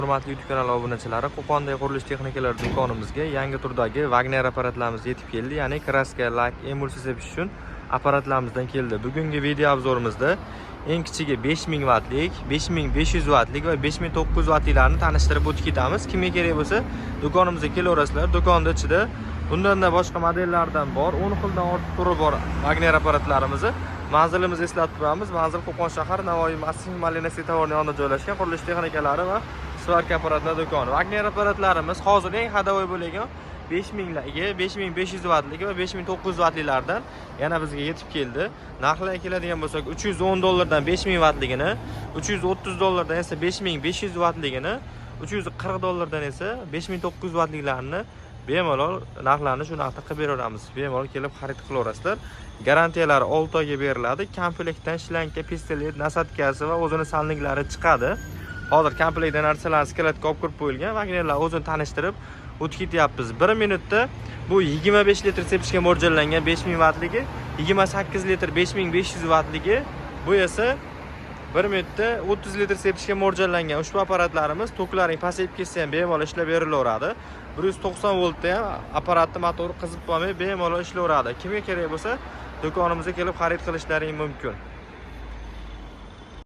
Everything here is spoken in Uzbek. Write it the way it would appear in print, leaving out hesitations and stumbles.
Hurmatli YouTube kanali obunachilari, Qo'qondagi qurilish texnikalari do'konimizga yangi turdagi Wagner apparatlarimiz yetib keldi. Ya'ni краска, lak, emulsiya sepish uchun apparatlarimizdan keldi. Bugungi video обзор imizda eng kichigi 5000 vattlik, 5500 vattlik va 5900 vattliklarni tanishtirib o'tib ketamiz. Kimga kerak bo'lsa, do'konimizga kelaverasizlar. Do'konda ichida bundan-da boshqa modellardan bor, 10 xildan ortiq turi bor Wagner apparatlarimizni. Manzilimizni eslatib turamiz. Manzil Qo'qon shahar, Navoiy massiv, Malina svetoforning yonida joylashgan qurilish texnikalari va сварка apparatlar do'koni. Wagner apparatlarimiz hozir eng ходовой bo'lgan 5000 ligi, 5500 vattligi va 5900 vattlilardan yana bizga yetib keldi. Narxlarga keladigan bo'lsak, 310 dollardan 5000 vattligini, 330 dollardan esa 5500 vattligini, 340 dollardan esa 5900 vattliklarni bemalol narxlarni shu narxda qilib beraveramiz. Bemalol kelib xarid qilaverasizlar. Garantiyalari 6 oyga beriladi. Komplektdan шланга, pistolet, насадка si va o'zini сальник lari chiqadi. Hozir komplektda narsalar склад ga olib kirib qo'yilgan. Wagnerlar o'zini tanishtirib o'tib ketyapmiz. 1 minutda bu 25 litr sepishga mo'ljallangan 5000 vattligi, 28 litr 5500 vattligi, bu esa 1 minutda 30 litr sepishga mo'ljallangan ushbu apparatlarimiz toklaring pasayib ketsa ham bemalol ishlab berilaveradi. 190 voltda ham apparatni motori qizib qolmay bemalol ishlayveradi. Kimga kerak bo'lsa, do'konimizga kelib xarid qilishlaring mumkin.